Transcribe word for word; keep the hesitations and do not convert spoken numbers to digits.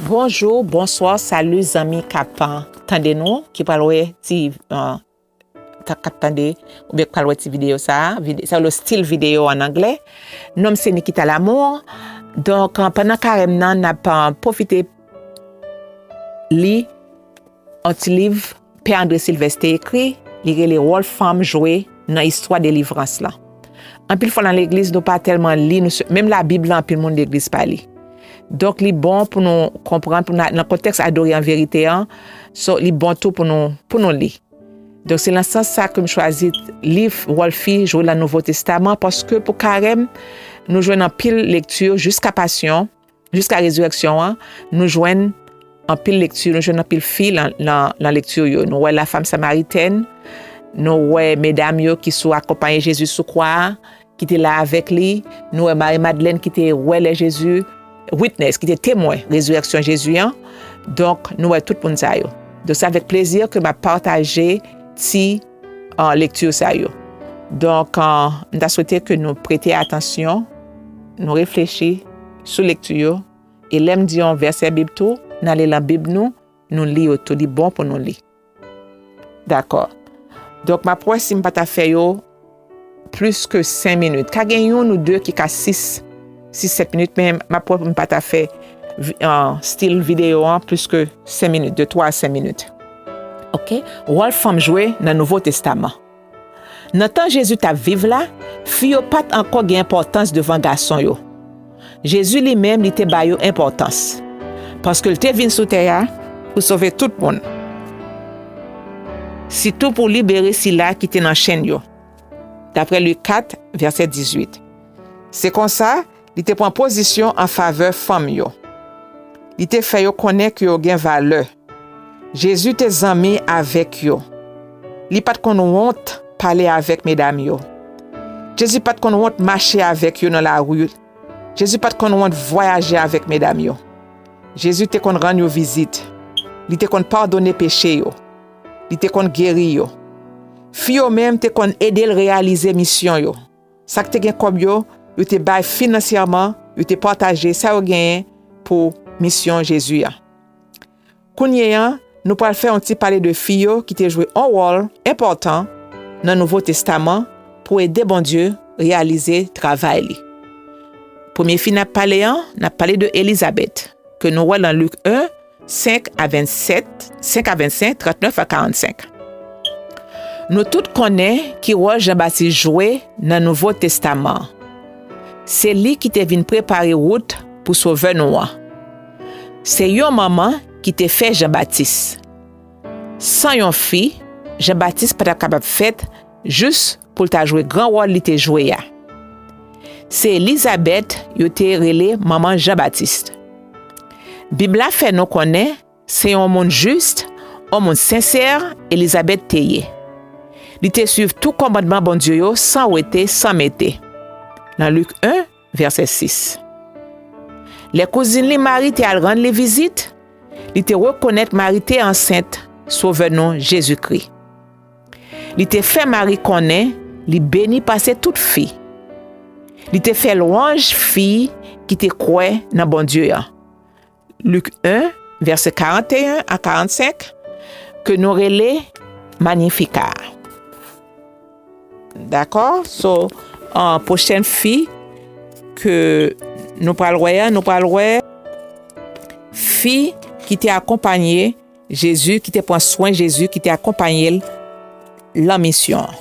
Bonjou, bonswa, sali zanmi k ap, uh, tande nou, ki pral wè ti, uh, ta-, k ap tande, oubyen k pral wè ti videyo sa a, vide-, sa yo stil videyo an anglè. Non m se Nikita Lamour. Donk, uh, pandan karèm nan, n ap, uh, pwofite li yon ti liv Pè André Sylvestre te ekri, li rele Wòl fanm jwe nan istwa delivrans lan. Anpil fwa nan legliz, nou pa tèlman li, nou se-, menm Labib la, anpil moun legliz pa li. Donk, li bon pou nou konprann, pou nou, nan kontèks adore an verite an, so, li bon tou pou nou, pou nou li. Donk, se nan sans sa ke m chwazi liv Wòl fi jwe nan Nouvo Testaman, paske pou karèm, nou jwenn anpil lekti jiska pasyon, jiska rezirèksyon an, nou jwenn anpil lekti, nou jwenn anpil fi lan, lan, lan lekti yo. Nou wè la femme samaritaine, nou wè medam yo ki sou akonpaye Jezi sou kwa a, ki te la avèk li, nou wè Mari Madlèn ki te wè lè Jezi, witness, ki te temwen rezirèksyon Jezi an. Donk, nou wè tout moun sa yo. Donk, se avèk plezi ke m ap pataje ti, uh, lekti sa yo. Donk, uh, m ta swete ke nou prete atansyon, nou reflechi sou lekti yo, e lè m di yon vèsè Bib tou, n ale lan Bib nou, nou li yo tou, li bon pou nou li. Dakò. Donk, m ap wè si m pa ta fè yo plis ke senk minit. Ka gen youn ou de ki ka sis, sis, sèt minit, men m ap wè pou m pa ta fè vi-, uh, stil videyo an plis ke senk minit, de twa a senk minit. Oke? Wòl fanm jwe nan Nouvo Testaman. Nan tan Jezi t ap viv la, fi yo pa t ankò gen enpòtans devan gason yo. Jezi li menm, li te ba yo enpòtans, paske l te vin sou tè a pou sove tout moun, sitou pou libere sila ki te nan chenn yo, daprè Lik kat, vèsè dizuit. Se konsa, li te pran pozisyon an favè fanm yo. Li te fè yo konnen ke yo gen valè. Jezi te zanmi avèk yo. Li pa t konn wont pale avèk medam yo. Jezi pa t konn wont mache avèk yo nan lari. Jezi pa t konn wont vwayaje avèk medam yo. Jezi te konn rann yo vizit. Li te konn padone peche yo. Li te konn geri yo. Fi yo menm te konn ede l reyalize misyon yo. Sa k te gen kòb yo, yo te bay finansyèman, yo te pataje sa yo genyen pou misyon Jezi a. Kounye a, nou pral fè yon ti pale de fi yo ki te jwe yon wòl enpòtan nan Nouvo Testaman pou ede Bondye reyalize travay li. Premye fi n ap pale an, n ap pale de Elizabèt, ke nou wè nan Lik en, senk a vennsèt, senk a vennsenk, trannèf a karannsenk. Nou tout konnen ki wòl Jan Batis jwe nan Nouvo Testaman an. Se li ki te vin prepare wout pou Sovè nou an. Se yon manman ki te fè Jan Batis. San yon fi, Jan Batis pa t ap kapab fèt jis pou l ta jwe gran wòl li te jwe a. Se Elizabèt yo te rele manman Jan Batis. Bib la fè nou konnen se yon moun jis, yon moun sensè Elizabèt te ye. Li te suiv tout kòmandman Bondye yo san wete, san mete. Nan Lik en, vèsè sis. Lè kouzin li Mari te al rann li vizit, li te rekonèt Mari te ansent Sovè nou Jezikri. Li te fè Mari konnen li beni pase tout fi. Li te fè lwanj fi ki te kwè nan Bondye an. Lik en, vèsè karanteyen a karannsenk, ke nou rele Magnificat. Dakò? So, an, pwochèn fi ke nou pral wè a, nou pral wè fi ki te akonpanye Jezi, ki te pran swen Jezi, ki te akonpanye l lan misyon an.